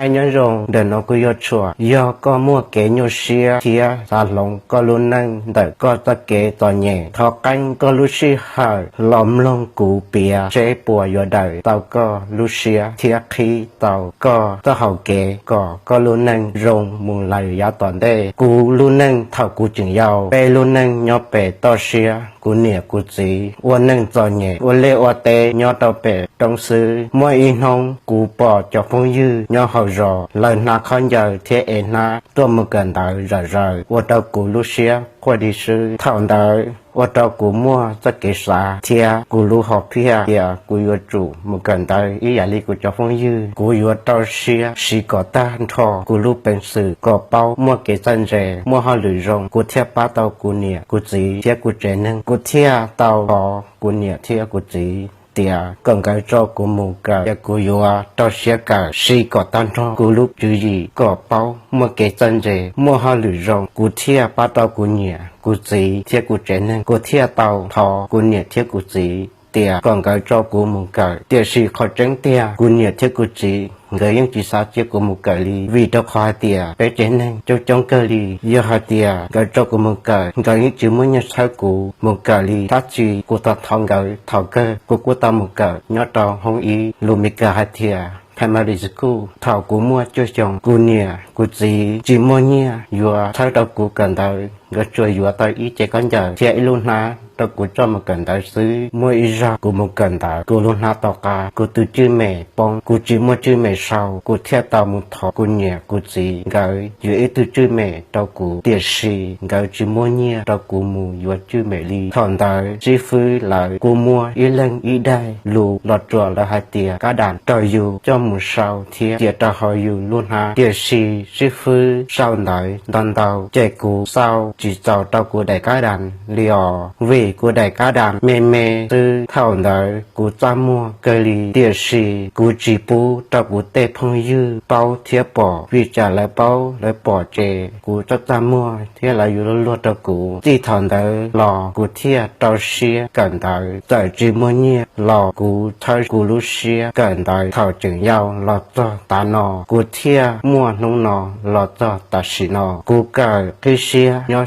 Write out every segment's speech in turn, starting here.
Aib nyob zoo, ntawm no kuv yog Tshuam. Yog koj muaj kev nyuaj siab thiab xav hloov koj lub neej ntawm koj txoj kev txom nyem, thov qeeb koj lub sij hawm los mloog kuv piav seb puas yuav daws tau koj lub siab thiab qhib tau koj txoj hau kev kom koj lub neej zoo mus lawm yav tom ntej. Kuv lub neej thaum kuv tseem yau, peb lub neej nyob pem toj siab, kuv niam kuv txiv ua neej txom nyem ua liaj ua teb nyob rau pem roob xwb. Muaj ib hnub kuv pom cov phooj ywg nyob hauv zos, lawv hnav khaub ncaws thiab ev hnab tuaj mus kawm ntawv zom zaws, ua rau kuv lub siab quaj dig swb. Thaum ntawd ua rau kuv muaj txoj kev xav thiab kuv lub hom phiaj tias kuv yuav tsum mus kawm ntawv ib yam li kuv cov phooj ywg. Kuv yuav rau siab siv kom tag nrho kuv lub peev xwm kom paub muaj kev txawj ntse, muaj hauj lwm zoo, kuv thiaj pab tau kuv niam kuv txiv thiab kuv tsev neeg. Kuv thiaj tau thov kuv niam thiab kuv txiv tias kom nkawd tso kuv mus kawm, tias kuv yuav rau siab kawm siv kom tag nrho kuv lub tswv yim kom paub muaj kev txawj ntse, muaj hauj lwm zoo. Kuv thiaj pab tau kuv niam kuv txiv thiab kuv tsev neeg. Kuv thiaj tau thov kuv niam thiab kuv txiv tias kom nkawd tso kuv mus kawm. Tiam sis qhov tseeb tiag kuv niam thiab kuv txiv nkawd yeej tsis xav cia kuv mus kawm li, vim rau qhov hais tias peb tsev neeg coob coob kawg li. Yog hais tias nkawd tso kuv mus kawm, nkawd yeej tsis muaj nyiaj txhawb kuv mus kawm li. Tab sis kuv thov thov nkawd thaum kawg, kuv kuj tau mus kawm nyob rau hoob ib, lus Meskas hais tias primary school. Thaum kuv muaj cuaj xyoos, kuv niam kuv txiv tsis muaj nyiaj yuav txhawb rau kuv kawm ntawv, nkawd tsuas yuav tau ib cev khaub ncaws thiab ib lub hnab rau kuv coj mus kawm ntawv xwb. Muaj ib zaug kuv mus kawm ntawv, kuv lub hnab tau qab, kuv tus tswj mem poob, kuv tsis muaj tswj mem sau, kuv thiaj tau mus thov kuv niam kuv txiv nkawd yuav ib tug tswj mem rau kuv, tiam sis nkawd tsis muaj nyiaj rau kuv mus yuav tswj mem li. Thaum ntawd xib fwb lawv kuj muaj ib leeg ib daim lus los tsuas lawv hais tias kab das rau yus coj mus sau thiab cia rau hauv yus lub hnab, tiam sis xib fwb sau ntawv ntau ntau ces kuv sau tsis txaus rau kuv daim kab das li os, vim kuv daim kab das me me xwb. Thaum ntawd kuv txaj muag kawg li, tiam sis kuv tsis pub rau kuv tej phooj ywg paub thiab pom, vim tsam lawv paub lawv pom ces kuv txaj txaj muag thiab lawv yuav luag luag rau kuv. Txij thaum ntawd los kuv thiaj rau siab kawm ntawv, txawm tsis muaj nyiaj los kuv txhawb kuv lub siab kawm ntawv thaum tseem yau los txog tav no. Kuv thiaj muaj hnub no los txog tam sim no. Kuv kawm qib siab nyob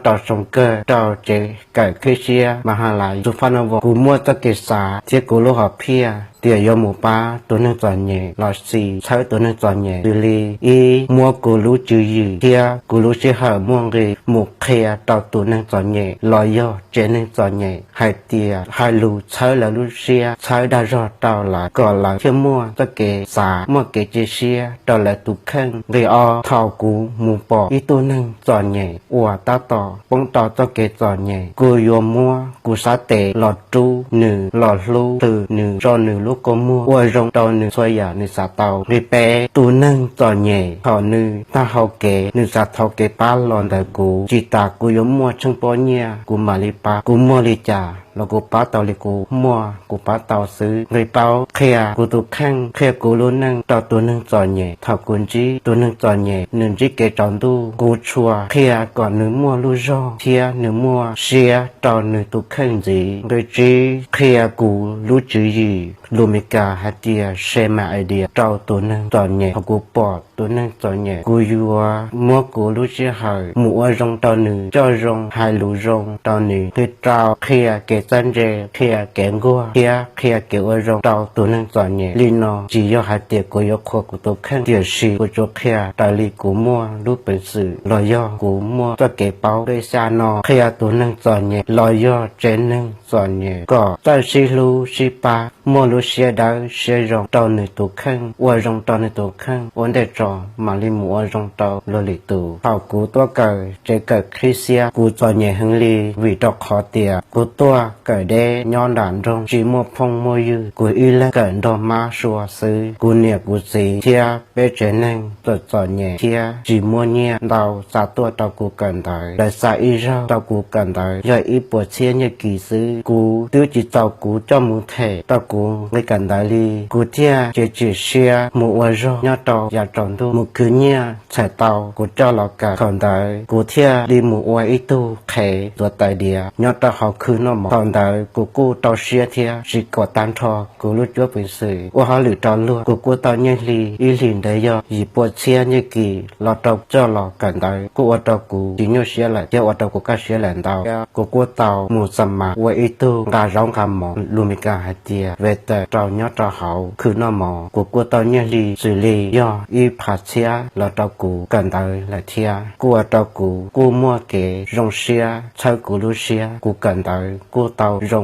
rau xyoo kawg rau tsev kawm qib siab Mahalais Suphanavong. Kuv muaj txoj kev xav thiab kuv lub hom phiaj tias yuav mus pab tus neeg txom nyem los sis txhawb tus neeg txom nyem, xws li ib, muab kuv lub tswv yim thiab kuv lub sij hawm muaj nqis mus qhia rau tus neeg txom nyem los yog tsev neeg txom nyem hais tias hais lus txhawb lawv lub siab, txhawb dag zog rau lawv kom lawv thiaj muaj txoj kev xav, muaj kev cia siab rau lawv tus kheej. Nqis ob, thaum kuv mus pom ib tug neeg txom nyem uas tab tom poob rau txoj kev txom nyem, kuv yuav muab kuv sab tes los rub nws, los hlub nws, tso nws lub kua muag, ua zoo rau nws txhua yam nws xav tau. Nqis peb, tus neeg txom nyem thaum nws taug hau kev, nws xav thov kev pab los ntawm kuv, tsis tas kuv yuav muaj tsheej pob nyiaj kuv mam li pab, kuv muaj li cas los kuv pab tau li kuv muaj kuv pab tau xwb. Nqis plaub, qhia kuv tus kheej, qhia kuv lub neej rau tus neeg txom nyem. Thaum kuv ntsib tus neeg txom nyem nws ntsib kev tsaus ntuj, kuv tsuas qhia kom nws muaj lub zog thiab nws muaj siab rau nws tus kheej ntxiv. Nqis tsib, qhia kuv lub tswv yim, lus Meskas hais tias share my idea, rau tus neeg txom nyem. Thaum kuv pom tus neeg txom nyem, kuv yuav muab kuv lub sij hawm mus ua zoo rau nws, coj zoo, hais lus zoo rau nws. Nqis rau, qhia kev txawj ntse, qhia kev nquag thiab qhia kev ua zoo rau tus neeg txom nyem. Li no tsis yog hais tias kuv yuav qhuas kuv tus kheej, tiam sis kuv tsuas qhia raws li kuv muaj lub peev xwm los yog kuv muaj txoj kev paub. Nqis xya no, qhia tus neeg txom nyem los yog tsev neeg txom nyem kom txawj sib hlub sib pab, muaj lub siab dawb siab zoo rau nws tus kheej, ua zoo rau nws tus kheej, ua ntej tso mam li mus ua zoo rau luag lwm tus. Thaum kuv tuaj kawm tsev kawm qib siab, kuv txom nyem heev li, vim rau qhov tias kuv tuaj kawm deb nyob nram nroog, tsis muaj phooj muaj ywg, kuv ib leeg kawm nrog mab sua xwb. Kuv niam kuv txiv thiab peb tsev neeg txom txom nyem thiab tsis muaj nyiaj ntau xa tuaj rau kuv kawm ntawv. Lawv xa ib zaug rau kuv kawm ntawv yog ib puas txhiab nyiaj kis xwb, kuv twb tsis txaus kuv coj mus them rau kuv nqi kawm ntawv li. Kuv thiaj txiav txim siab mus ua zog nyob rau yav tsaus ntuj mus khwv nyiaj txhais tau kuv coj los kawm. Thaum ntawd kuv thiaj li mus ua ib tug qhev tuav tais diav nyob rau hauv khw noj mov. Thaum ntawd kuv kuj rau siab thiab tsis kam tag nrho kuv lub cuab peev xwm ua hauj lwm rau luag. Kuv kuj tau nyiaj hli ib hlis ntawd yog yim pua txhiab nyiaj kis los rau coj los kawm ntawv, kuj ua rau kuv tsis nyuaj siab lawm thiab ua rau kuv kaj siab lawm ntau. Kuv kuj tau mus xa mas ua ib tug nqa zaub nqa mov lus Mes Kas hais tias waiter rau nyob rau hauv khw noj mov. Kuv kuj tau nyiaj hli xws li yog ib phav txhiab los rau kuv kawm ntawv lawm thiab. Kuj ua rau kuv kuj muaj kev zoo siab txhawb kuv lub siab, kuv kawm ntawv kuj tau zoo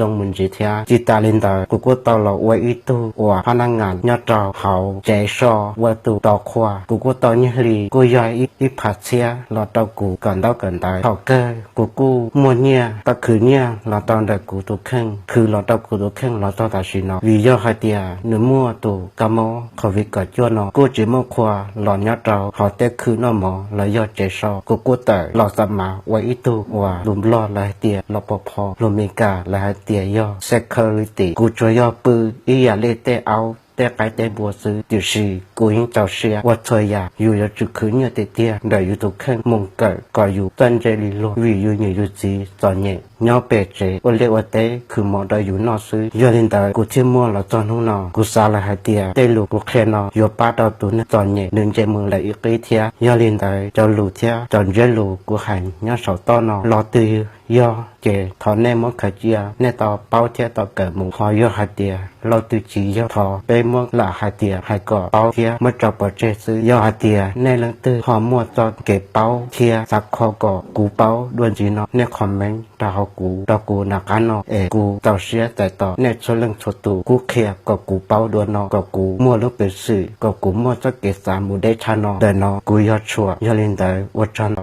mus ntxiv thiab. Tsis tas li ntawd kuv kuj tau los ua ib tug uas phab nab ngas nyob rau hauv tsev so ua tus tos qhua. Kuv kuj tau nyiaj hli kuj yog ib phav txhiab los rau kuv kawm ntaub kawm ntawv. Thaum kawg kuv kuj muaj nyiaj tau khwv nyiaj los tau ntawm kuv tus kheej, khwv los rau kuv tus kheej los txog tam sim no. Vim yog hais tias nws muaj tus kab mob COVID kaum cuaj no kuj tsis muaj qhua los nyob rau hauv tej khw noj mov los yog tsev so. Kuv kuj tawm los xa mas ua ib tug uas lus Nplog lawv hais tias los pos pho, lus Mes Kas lawv hais tias yog security. Kuv tsuas yog pw ib yam li tej aub tej qaib tej npua xwb, tiam sis kuv yeej txaus siab ua txhua yam. Yus yuav tsum khwv nyiaj tiag tiag ntawm yus tus kheej mus kawm kom yus txawj ntse li luag, vim yus niam yus txiv txom nyem nyob pem tsev ua liaj ua teb khwv mov rau yus noj xwb. Yog li ntawd kuv thiaj muaj los txog hnub no. Kuv xav lawm hais tias tej lus kuv qhia no yuav pab rau tus neeg txom nyem nws ntse mus lawm ib qib thiab. Yog li ntawd cov lus thiab cov ntsiab lus kuv hais nyob saum toj no, lo twg yog ces thov nej muab khaws cia nej tau paub thiab tau kawm mus. Ho yog hais tias lo twg tsis yog, thov peb muab lam hais tias hais kom paub thiab muab tso pov tseg xwb. Yog hais tias nej leej twg ho muaj txoj kev paub thiab xav kho kom kuv paub dua ntxiv no, nej comment rau hauv kuv rau kuv nram qab no es kuv txaus siab txais tos nej txhua leej txhua tus. Kuv qhia kom kuv paub dua no kom kuv muaj lub peev xwm, kom kuv muaj txoj kev xav mus deb tshaj no. Ntawm no kuv yog Tshuam, yog li ntawd ua tsaug ntau.